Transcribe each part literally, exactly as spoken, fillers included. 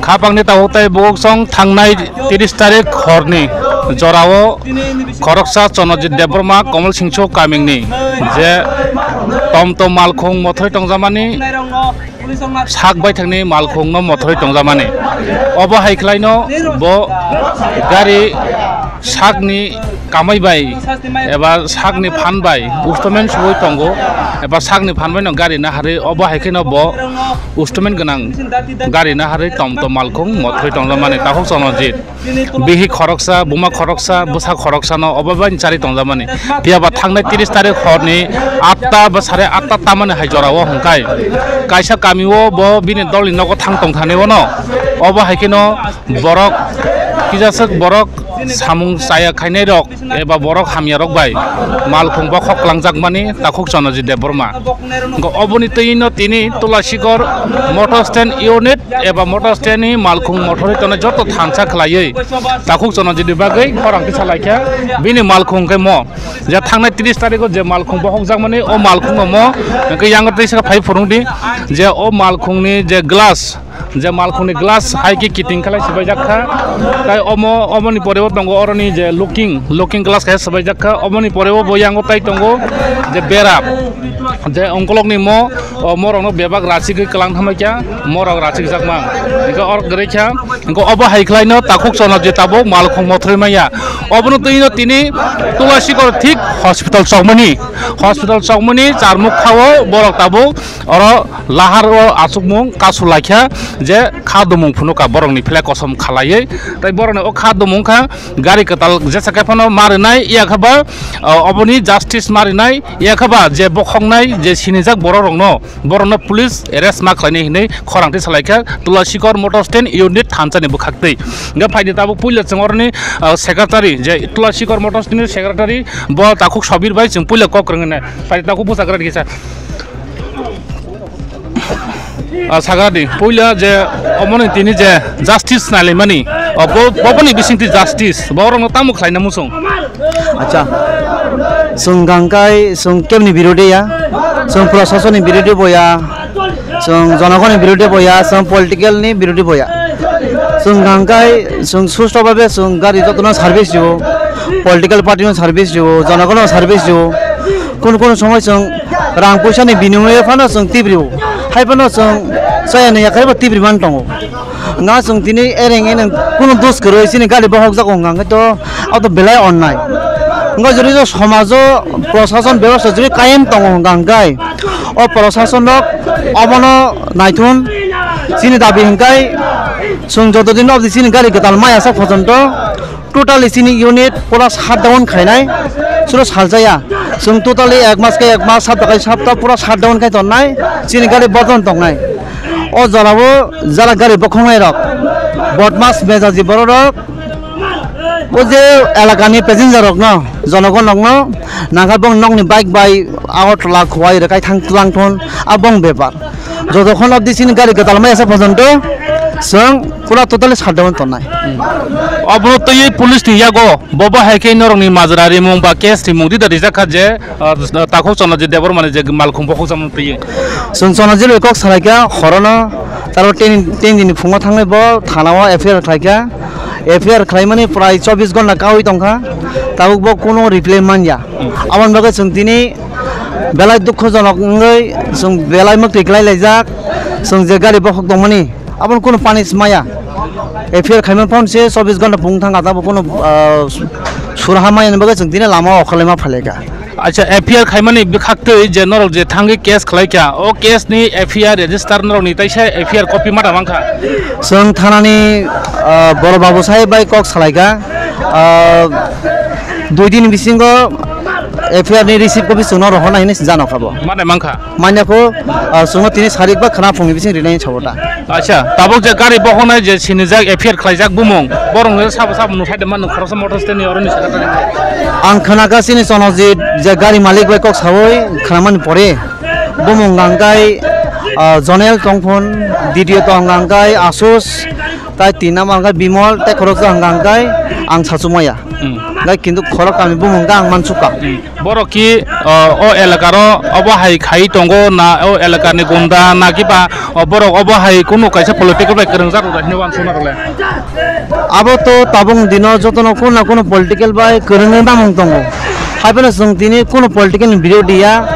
Khapangni tabuk tei bukuksong thangnai tiris tarik horni jorao khoroksa Chonojit Debbarma Komol Singso kamingni je tomtom malkhung mothoi tongjakmani sak baithangni malkhungno mothoi tongjakmani. Obo hai khlaino bo gari sakni kamai bai eba sakni phan bai ustomen suwi tongo, eba sakni phan baino gari naharwi obo hai kheno bo ustomen gwnang gari naharwi tomtom malkhung mothoi tongjakmani. Takhuk Chonojit bihi khoroksa, buma khoroksa, bwsa khoroksano obo bai chari tongjakmani. Phiya ba thangnai tiris tarik horni atta ba sare atta tamani hai jorao hwnkhe kaisa kamio bo bini dolni nogo thang tongthani ono. Obo hai kheno borok, kijaswk borok samung chaya khainai rok eba borok hamya rok bai malkhung bokhok kwlangjakmani Takhuk Chonojit Debbarma. Hwnkhe oboni twino tini Tulasikor Motor Stand Unit eba Motor Stand ni malkhung mothorwi tongnai joto thansa khlaiwi Takhuk Chonojit ni bagwi khorang tisa laikha. Bini malkhung khe mo je thangnai tiris tarikh o je malkhung bokhokjakmani, o malkhung no mo hwnkhe yango tei saka phai phurung di je o malkhung ni je glass, je malkhungni glass hai khe kiting khlai swbaijak kha. Tai omo, omoni pore o tongo oroni je looking, looking glass khe swbaijak kha. Omoni pore o bo yango tai tongo je bera, je ongkolokni mo, o morokno bebak rachigwi kwlang thamai kha, morok rachikjakma. Hwnkhe oro kwrwi kha, hwnkhe obo hai khlaino Takhuk Chonojit tabuk malkhung mothorwi manya. Obono twino tini Tulasikor thik hospital chokmani, hospital chokmani charmuk khao borok tabuk oro lahar o achukmung kasu laikha je kha dumung phunukha borokni phlai kosom khalaiwi. Tai borokni o kha dumung kha gari kwtal jesa khe phano ma rwnai, ya khe ba, o, oboni justice ma rwnai, ya khe ba je bokhoknai je sinijak borok rokno, borokno police arrest ma khlainai hinwi khorang twi salaikha Tulasikor Motor Stand Unit thansa ni bwkhak twi. Hwnkhe phaidi tabuk puila chwng oroni, o, secretary je Tulasikor Motor Stand ni secretary bo Takhuk Sabir bai chwng puila kok kwrwngwi nai. Phaidi tabuk bwsa kwrwng kisa. Ah, sagra di, puila je omoni tini je justice nailaimani, o bo, boboni bisingtwi justice, borokno tamo khlaina muchung? Acha, chwng gangkai, chwng kemni birodhe ya, chwng prasasonni birodhe bo ya, chwng jonogonni birodhe bo ya, chwng political ni birodhe bo ya. Chwng gangkai, chwng susto babe chwng gari jotono service rwo, political party no service rwo, jonogono service rwo. Kunu kunu somoi chwng rang puisa ni binimuye phano chwng tibrio. Hai phano chwng chaya ni yakhai bo tibri man tongo. Nga chwng tini ereng eneng kunu dos kwrwi chini gari bohok jago hwnkha hwnkhe to auto belai onnai. Hwnkha jodi jo somajo prosason bebostha jodi kayem tongo hwnkha hwnkhe o prosason rok obono naithun chini dabi hwnkhe chwng joto din obdi chini gari kwtal maya sak phojonto Totally chini unit pura shutdown khainai, chwngno salchaya. Chwng totally ek mas khe ek mas, sapta khe sapta pura shutdown khai tongnai, chini gari bodon tongnai. O jorao jara gari bokhoknai rok, bodmas mejaji borok rok, o je elakani passenger rokno, jonogon rokno nangkha bong nokni bike bai Agartala Khowai rwkhai thang twlang thon, a bong bepar. Jotokhon obdi chini gari kwtal maya sa phojonto chwng pura totally shutdown tongnai. Obono twiwi police ni yago bobo hai khe norokni majra rimung ba case rimung dida rijak kha je, ah, Takhuk Chonojit Debbarmani je malkhung bokhokjakmani twiwi. Chwng Chonojit bai kok salaikha horono, taro tin, tin dini phungo thangnai bo thanao F I R khlaikha. F I R khlaimani prai chobbish ghonta kaui tongkha, tabuk bo kuno reply manya. Aboni bagwi chwng tini belai dukhojonok wngwi chwng belai mwktwi kwlai laijak. Chwng je gari bokhok tongmani, aboni kunu punish maya. F I R khaimani phone se chobbish ghonta phung thangkha, tabuk kunu, ah, surha maya ni bagwi chwng tini lama o okhorlaima phailaikha. Acha, F I R khaimani bwkhaktwi je norok je thangwi case khlaikha, o case ni F I R register norokni taisa F I R copy mata mankha? Chwng thanani, ah, boro babu sai bai kok salaikha, ah, dui din bisingo F I R ni receipt copy chwngno rohorna hinwi jano kha bo. Mata mankha? Manya kho, ah, chwngno tini sarik ba khwna phungni bising rinai sabo ta. Acha, tabuk je gari bokhoknai je sinijak F I R khlaijak bumung, borok no sabo sabo nukhai de manu khoroksa motor stand ni oroni saka tani. Ang khwnakha chini Chonojit je gari malik bai kok sawi khwnamani pore, bumung hwnkha hwnkhe, ah, Jonel tongphun, D D O tong hwnkha hwnkhe Asus, tai tin number hwnkha hwnkhe Bimol, tei khoroksa hwnkha hwnkhe ang Sachumaya. Hmm. Gai kintu khorok kami bumung ga ang mansukha. Hmm. Borok ki, o, o elakaro obo hai khai tongo na o elakani gunda na kiba, o, borok obo hai kunu kaisa political bai kwrwngjak rwda hinwi wansukna rwle? Abo to tabuk dino jotono kunu na kunu political bai kwrwngwi mamung tongo. Haiphano chwng tini kunu political ni birodhi ya.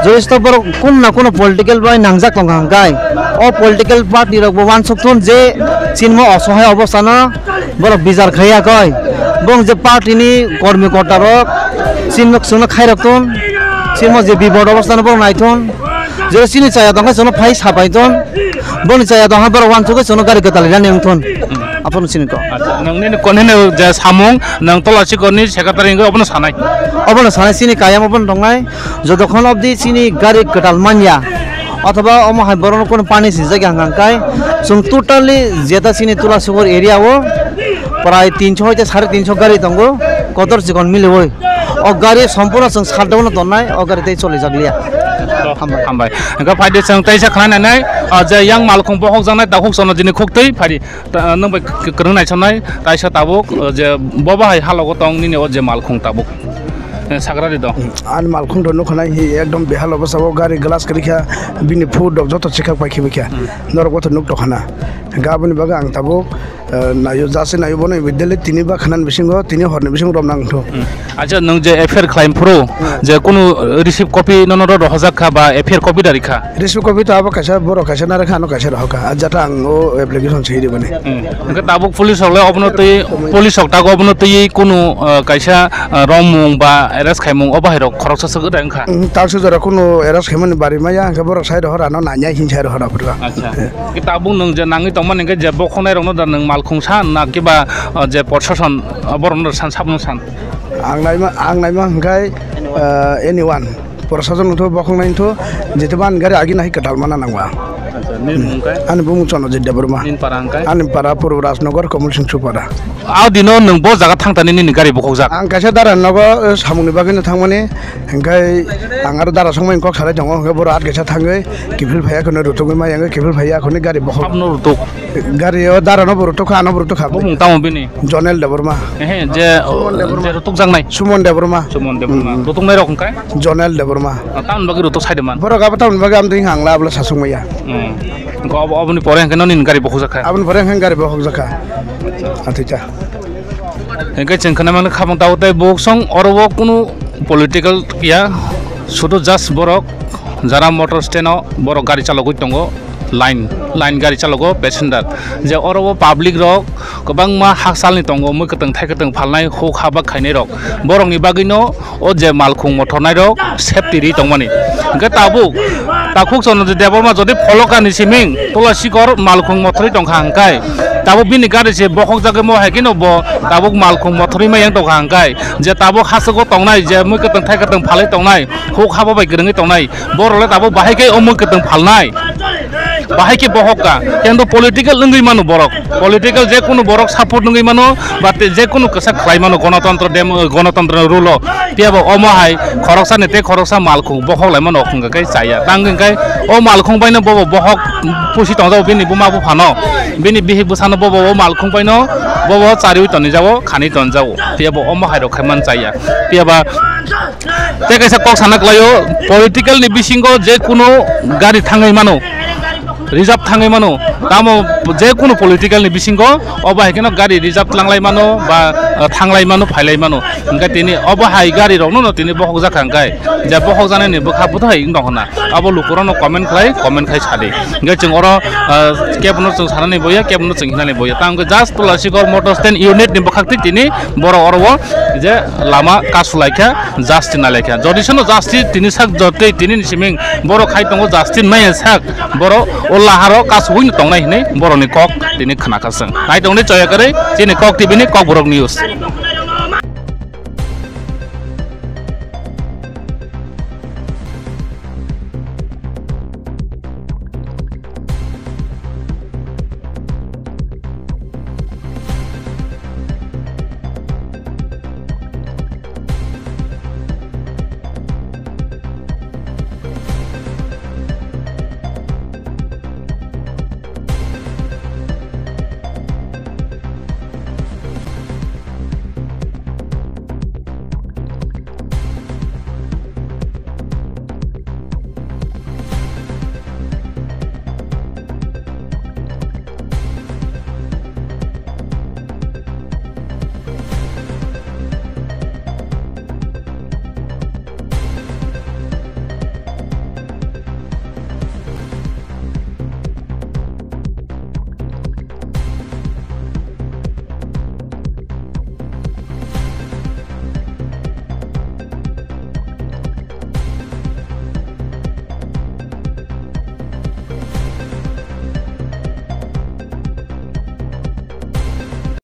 Joristo borok kunu na kunu political bai nangjak tongkha hwnkhe o political party rok bo wansuk thun je chini mo osohai obostha no borok bichar khai ya koi. Bong je party ni kormi korta rok chini no chwngno khai rok thun. Chini mo je bipod obostha no borok nai thun. Je chini chaya tongkha chwngno phai sapai thun. Boni chaya tongkha borok wansuk khe chwngno gari kwtal rirani wng thun. Aphuru chini kok. Acha, nwng nini kon-, nini je samung, nwng tola chikorni secretary wngwi obono sanai? Obono sanai, chini kayam obono tongnai. Jotokhon obdi chini gari kwtal manya, othoba omo hai borokno kono pani sijak ya hwnka hwnkhe, chwng totally jeta chini Tulasikhor area o prai tinso hoite sare tinso gari tongo, kotor chikon miliwi. O gari sompurno chwng sat dogono tonnai, o gari tei cholijak liya. Hambai. Hambai. Hwnkhe phaidi chwng teisa khwlai nainai, ah, je yang malkhung bokhokjaknai takhuk sono jini khuktwi phaidi. Ta-, nwng bai k-, k-, kwrwng naisonai, taisa tabuk, uh, je bobo hai halogo tong nini o je malkhung tabuk, eh, sagra ri do. Hmm, ani malkhung rok nukha nai hi ekdom behal obostha o, gari glass kwrwi kha, bini foot rok joto chikhak pai khibi kha. Hmm. Norok bo to nuk tokha na. Hwnkhe aboni bagwi ang tabuk, uh, naio, jase naio bono daily tini ba khanan bisingo, tini horni bisingo romna wngthu. Hmm. Acha, nwng je F I R khlaim phuru, Hmm. je kunu receipt copy nono ro rohorjak kha ba F I R copy da rikha? Receipt copy to abo kaisa borok kaisa narwkha, ano kaisa rohorkha. Ah, jata ang o application swi ribani. Hmm. Hwnkhe tabuk police rok le obono twi, police rok tago obono twi kunu, ah, kaisa, ah, romung ba arrest khaimung o bahai rok khoroksa swk da wngkha? Hmm, taksa jora kunu arrest khaimani bari maya, hwnkhe borok sai rohor ano nanya hin sai rohor aphuru. Acha. Hwnkhe tabuk nwng je nangwi tongmani hwnkhe je bokhoknai rokno da nwng malkhung san na kiba, ah, je proshashan, ah, borokno san, sabno san? Ang naima, ang naima hwnkhe, ah, anyone. Proshashan wngthu, bokhoknai wngthu, jete ban gari agi nahai kwtal mana nangba. Acha, nini mung khe? Ani bumung Chonojit Debbarma. Nini para hwnkhe? Ani para Purbo Rajnagar, Komol Singh Supara. Ah, dino nwng bo jaga thangtani nini gari bokhokjak? Ang kaisa dara nogo, eh, samungni bagwino thangmani, hwnkhe ang aro dara songmani kok salai tongo, hwnkhe borok at kaisa thangwi kiphil phaiya kheno rutugwi maya wngwi kiphil phaiya khoni gari bokhok. Sabno rutuk? Gari o dara no bo rutuk kha, ano bo rutuk kha. Bumung tamo bini? Jonel Debbarma. Ehe, je, Sumon Debbarma. Je rutukjaknai? Sumon Debbarma. Sumon Debbarma. Hmm. Rutuknai rok hwnkhe? Jonel Debbarma. Ah, tamoni bagwi rutuk saide man? Borok abo tamoni bagwi amtwi hangla abla sasung maya. Hmm. Hwnkhe obo, oboni pore hwnkhe nini gari bokhokjak kha? Aboni pore hwnkhe gari bokhokjak kha. Athita. Hwnkhe chwng khna mangkha khabang tabuk tei bukhuk song oro o kunu political ya, sudu just borok jara motor stand o borok gari chalogwi tongo. Line, line gari chalogo passenger. Je oro o public rok kwbangma haksalni tongo, mui kwtwng thai kwtwng phalnai, huk ha bak khainai rok. Borokni bagwino o je malkhung mothornai rok safety ri tongmani. Hwnkhe tabuk, takhuk Chonojit Debbarma jodi pholoka ni siming, Tulasikor malkhung mothorwi tongkha hwnkhe, tabuk bini gari se bokhokjagwi mo hai kheno bo tabuk malkhung mothorwi ma yang tongkha hwnkhe, je tabuk hachugo tongnai, je mui kwtwng thai kwtwng phalwi tongnai, huk habo bai kwrwngwi tongnai, borok le tabuk bahai khe o mui kwtwng phalnai. Bahai khe bohok ka, kintu political wngwi mano borok. Political je kunu borok support wngwi mano, ba te je kunu kwsa khlai mano, gonotontro dem-, gonotontro rule o. Phiya bo omo hai khoroksa ni tei khoroksa malkhung bohok lai mano, hwnkha khe chaya. Tang hwnkhe o malkhung bai no bobo bohok pusi tong jago bini buma bupha no, bini bihik bwsa no bobo o malkhung bai no bobo chariwi toni jago, khani ton jago. Phiya bo omo hai rok khai man chaya. Phiya ba Tei kaisa kok sana kwlaio, political ni bisingo je kunu gari thangwi mano, reserve thangwi mano, tamo je kunu political ni bisingo obo hai kheno gari reserve tlanglai mano ba, uh, thanglai mano, phailai mano. Hwnkhe tini obo hai gari rokno no tini bohok jakha hwnkhe, je bohok janani bwkha bwthai wng tong khna, abo lukurokno comment khlai, comment khai sadi. Hwnkhe chwng oro, uh, kebono chwng sanani boya, kebono chwng hinani boya. Tamo hwnkhe just Tulasikor motor stand unit ni bwkhak twi tini borok oro o je lama kasu lai kha, justice nai lai kha. Jodi sono justice tini sak jotei tini ni siming borok khai tongo, justice maya sak borok o laharo kasugwi no tongnai hinwi borok ni kok tini khna kha chwng. Nai tongdi choya kwrwi chini Kok T V ni Kokborok News.